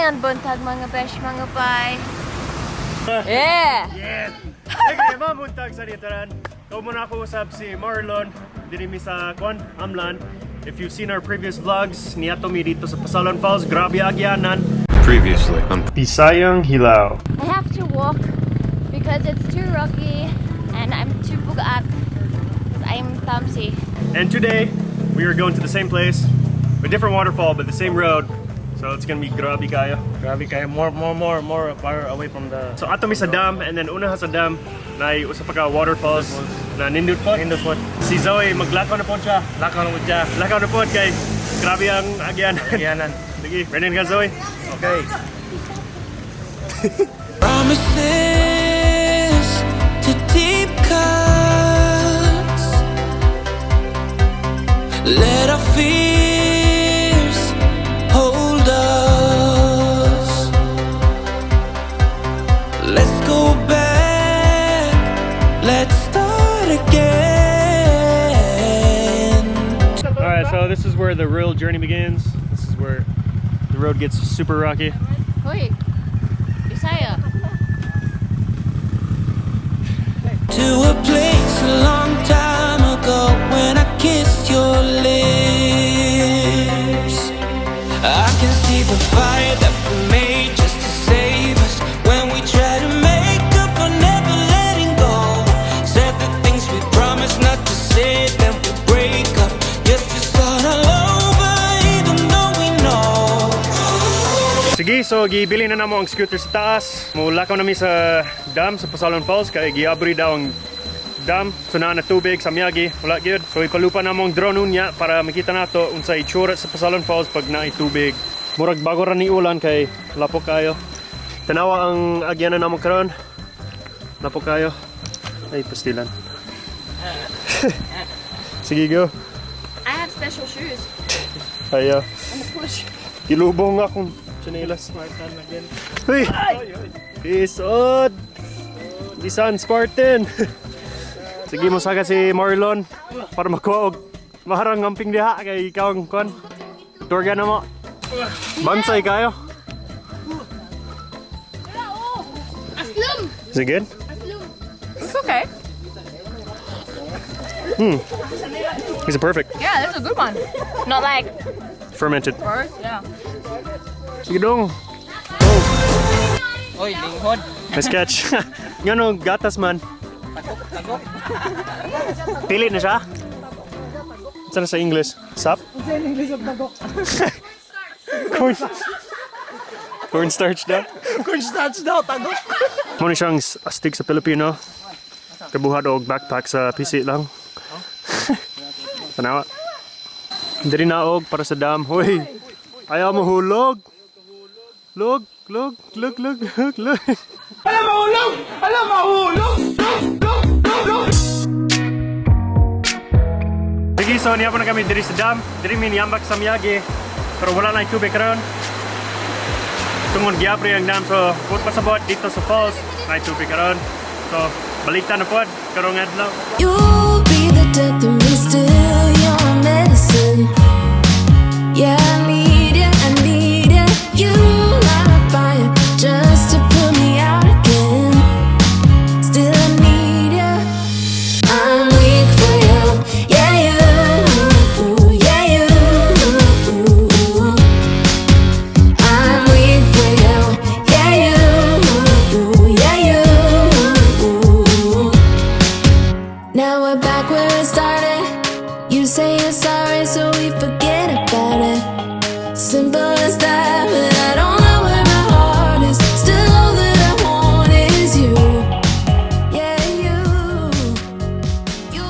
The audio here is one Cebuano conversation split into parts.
Maayong buntag, mga besh, mga bay. Yeah! Yes! Sige, mamuntag sa nitaran. Kau muna ako usab si Marlon diri mi sa Kwan, Amlan. If you've seen our previous vlogs, niadto mi didto sa Pasalon Falls. Grabe agyanan. Previously on Bisayang Hilaw. I have to walk because it's too rocky and I'm too bugat because I'm clumsy. And today, we are going to the same place, a different waterfall, but the same road. So it's gonna be grabe kayo. Grabe kayo, more, more, more, more far away from the So ato mi sa dam, and then una sa dam, na usa pa ka waterfalls na nindot po. Nindot po. Si Zoe, maglakaw na po siya. Lakaw na mo siya. Lakaw na po kay grabe ang agyanan. Yanan. Sige, ready na ka, Zoe? Okay. Promises to deep cuts. Let our fears hold us. Let's go back. Let's start again. Alright, so this is where the real journey begins. This is where the road gets super rocky. Hoy, Bisaya. To a place a long time ago when I kissed your lips. I can see the fire that we made just to save us when we try to make up for never letting go. Said the things we promised not to say, then we break up just to start all over, even though we know. Sige, so gibili na namo ang scooter sa taas. Mulakaw na mi sa dam sa Pasalon Falls kay giabri daw ang dam. So naa na tubig sa miyagi, wala gyud. So ipalupa namo ang drone unya para makita nato unsa itsura sa Pasalon Falls pag naay tubig. Murag bago ra ni ulan kay lapok kayo. Tanawa ang agyanan namo karon. Lapok kayo. Ay, pastilan. Sige, go. I have special shoes. Ayo. I'm a push. Gilubong akong tsinelas. Uy! Isod! Bisan Spartan! Sige mo saga si Marlon para makuha og maharang amping diha kay ikaw ang kuan. Tour na mo. Bansay kayo. Aslum! Is it good? It's okay. Is it perfect? Yeah, that's a good one. Not like Fermented. gross, yeah. Sige dong. Oy, linghod. Nice catch. Ngano gatas man? Pili na siya? Saan na sa English? Sap? Sa English ang tagok? Corn. Cornstarch daw? Cornstarch daw, tagok. Mao ni siyang astig sa Pilipino. Kabuhat og backpack sa PC lang. Tanawa. Diri na og para sa dam. Hoy. Ayaw mo hulog. Log, log, log, log, log, log. Alam mahulog! Alam mahulog! Log, log, log, log! Sige, so niabot na kami diri sa dam. Diri mi niambak sa miyagi. Pero wala na tubig karon. Tungod giabri ang dam, so buot pasabot didto sa falls naay tubig karon. So balik ta na pod karong adlaw. You'll be the death of me still. You're my medicine. Yeah, I need you, I need you. You light my fire just to put me out again. Still, I need you. I'm weak for you. Yeah, you. Yeah, you. I'm weak for you. Yeah, you. Yeah, you. Now we're back where it started. You say you're sorry, so we forget about it. Simple as that, but I don't know where my heart is. Still, all that I want is you. Yeah, you. You.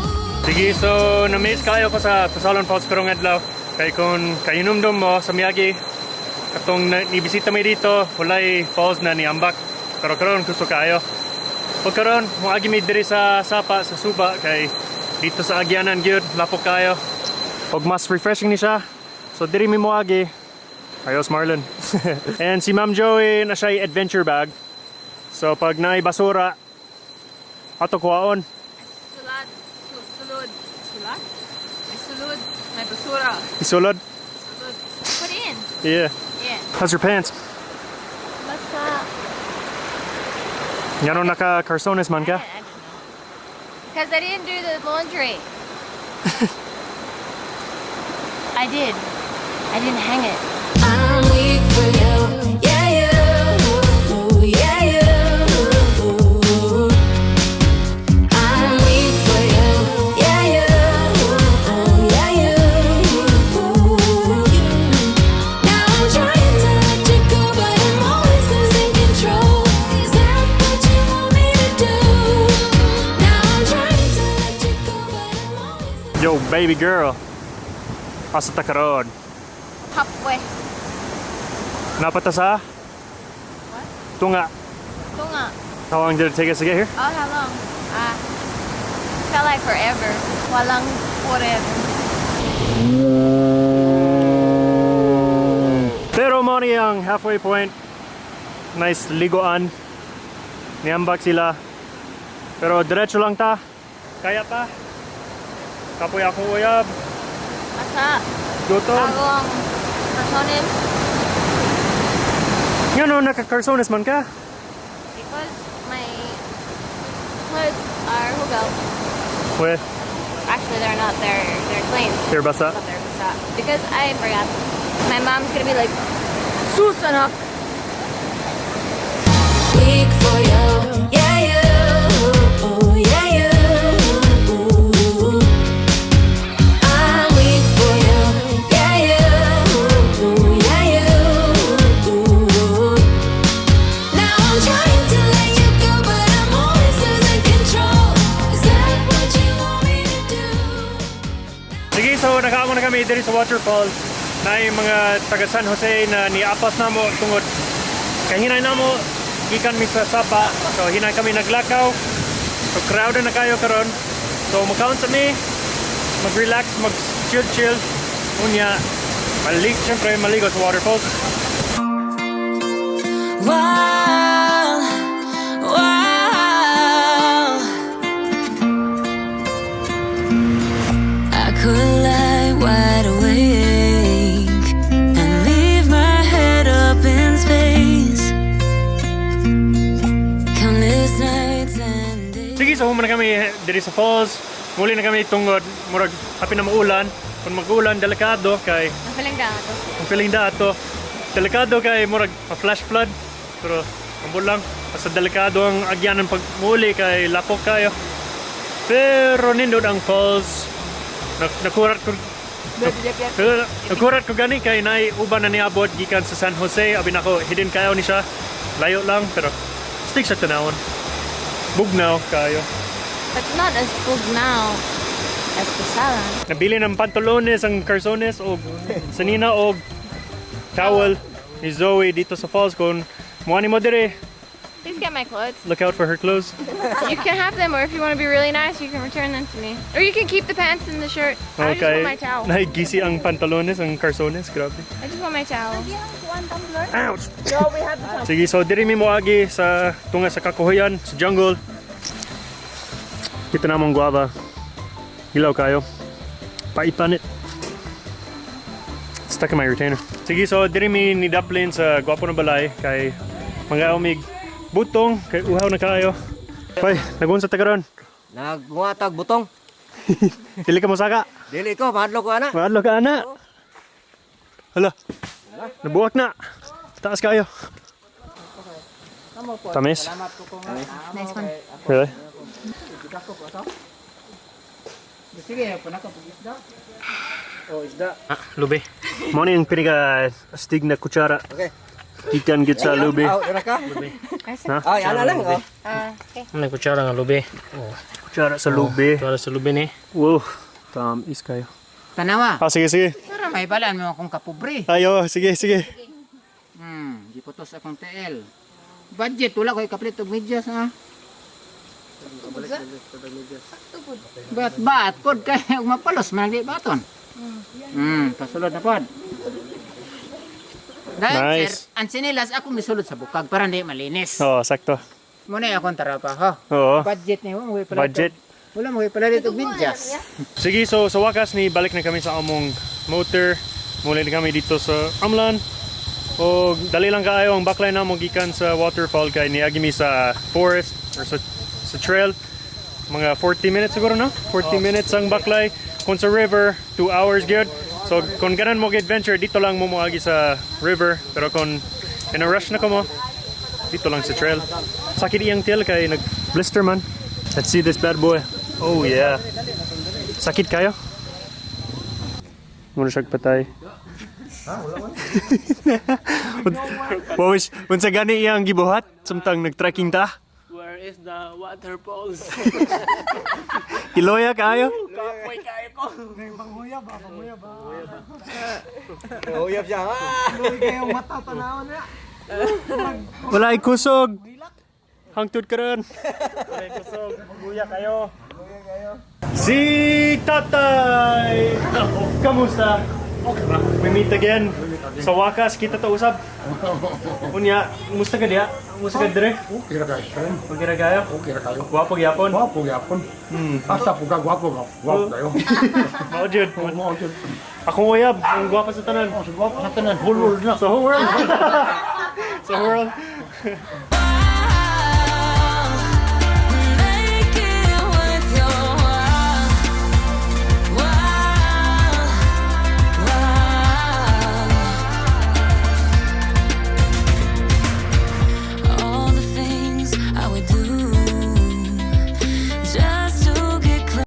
Sige, so na-miss kayo ko sa Pasalon Falls karong adlaw. Kay kung kayinumdum mo sa miyagi, katong nibisita mi didto, walay falls na niambak. Pero karon gusto kayo. O karon, moagi mi diri sa sapa sa suba kay didto sa agyanan gyud, lapok kayo. Og mas refreshing ni siya. So diri mi moagi. Ayos, Marlon. And si Ma'am Joey naa siya adventure bag. So pag naay basura, ato kuhaon. Sulad, sulod, sulad? May sulod, may basura. Isulod. Sulod. Put in. Yeah. Yeah. How's your pants? Ngano naka calzones man ka? I don't know. Because I didn't do the laundry. I did. I didn't hang it. I'm weak for you, yeah you, yeah you. I'm weak for you, yeah you, yeah you. Now I'm trying to let you go, but I'm always losing control. Is that what you want me to do? Now I'm trying to let you go, but I'm always. Yo, baby girl. Asa ta karon? Halfway. Naa pa ta sa? Tunga. Tunga. How long did it take us to get here? Oh, how long? Ah, felt like forever. Walang forever. Pero mo ni ang halfway point. Nice liguan. Niambak sila. Pero diretso lang ta. Kaya pa. Kapoy akong uyab. Asa, Gutom. bagong personin. Ngano naka-calzones man ka? Because my clothes are hugaw. We, Actually, they're not. They're clean. they're basa. But they're basa. Because I forgot. My mom's gonna be like, "Sus, anak." Weak for you, yeah you, yeah you. I'm weak for you, yeah you, yeah you. Now I'm trying to let you go, but I'm always losing control. Is that what you want me to do? Sige, so nakaamo na kami diri sa waterfall. Naay mga taga San Jose na niapas namo tungod kay hinay namo gikan mi sa Sapa. So hinay kami naglakaw. So crowded na kayo karon. So makaon sa mi, mag-relax, mag chill chill. Unya, malik syempre maligo sa waterfalls. Wow. I could lie wide awake and leave my head up in space. Countless nights and days. Sige, so human na kami diri sa falls. Muli na kami tungod murag happy na maulan. Kung mag-ulan, delikado kay Ang feeling ka to. ang feeling da ato. Delikado kay murag ma-flash flood. Pero ambot lang basta delikado ang agyanan pag muli kay lapok kayo. Pero nindot ang falls. Nakurat ko gani kay naay uban na niabot gikan sa San Jose. Abi nako hidden kayo ni siya. Layo lang pero stick sa tanawon. Bugnaw kayo. But not as bugnaw as Pusalan. Nabili ng pantalones ang calzones og sanina og towel ni Zoe dito sa falls kung muani mo dire, Please get my clothes. Look out for her clothes. You can have them, or if you want to be really nice, you can return them to me. Or you can keep the pants and the shirt. I just want my towel. Nahigisi ang pantalones, ang calzones, grabe. I just want my towel. Ouch! Sige, so diri mi moagi sa tunga sa kakuhuyan, sa jungle. Kita namong guava. Hilaw kayo. Paitan it. It's stuck in my retainer. Sige, so diri mi ni Daplin sa gwapo na balay kay mga umig butong kay uhaw na kayo. Hoy, nagunsa ta karon? Nagmuatag butong. Dili ka mosaka. Dili ko, mahadlok ko ana. Maadlo ka ana. Hala. Nabuwak na. Taas kayo. Tamis? Nice one. Really? Sige, punaka pag isda. Oh, isda. Ah, lubi. Mo ni ang pinaka astig na kutsara. Okay. Gikan gid sa lubi. Aw, ira ka. Ha? Ay, ana lang oh. Okay. Ano kutsara nga lubi? Oh, Kutsara sa lubi. kutsara sa lubi ni. Wow. Tamis kayo. Tanawa. Ah, sige, sige. Para may balaan mo akong kapobre. Ayo, sige, sige. Giputos akong TL. Budget wala ko ikapalit og medyas ha. Bat bat pod kay ug mapalos man di baton. Pasulod na pod. Dahil, Nice. sir, ang sinilas akong nisulod sa bukag para hindi malinis. Oh, sakto. Muna akong trabaho. Oo. Budget ni mo pala. Budget. Wala mo pala dito medyas. Sige, so sa wakas ni balik na kami sa among motor. Muli na kami dito sa Amlan. O dali lang kaayo ang backline namo gikan sa waterfall kay niagi mi sa forest or sa trail. Mga 40 minutes siguro, no? 40 minutes ang baklay. Kung sa river, 2 hours gyud. So kung ganan mo adventure, dito lang mo moagi sa river. Pero kung in a rush na ko mo, dito lang sa trail. Sakit iyang tail kay nag blister man. Let's see this bad boy. Oh yeah. Sakit kayo? Muna siya patay. What was, unsa gani iyang gibuhat samtang nag-trekking ta? Where is the waterfalls? Kiloya kaayo? Kapoy kayo ko. Uyab siya. Wala ay kusog. Hangtod karon. Wala ay kusog. Guya kayo. Si Tatay! Kamusta? We meet again. Sa wakas, kita ta usab. Unya, kumusta ka diya? Kumusta ka dire? Okay ra kayo, friend. Okay ra kayo? Okay ra kayo. Gwapo gyapon. Gwapo gyapon. Hasta po ka gwapo ka. Gwapo kayo. Mao jud. Mao jud. Akong uyab, ang gwapo sa tanan. Oh, sa gwapo sa tanan whole world na. Sa whole world. Sa whole world.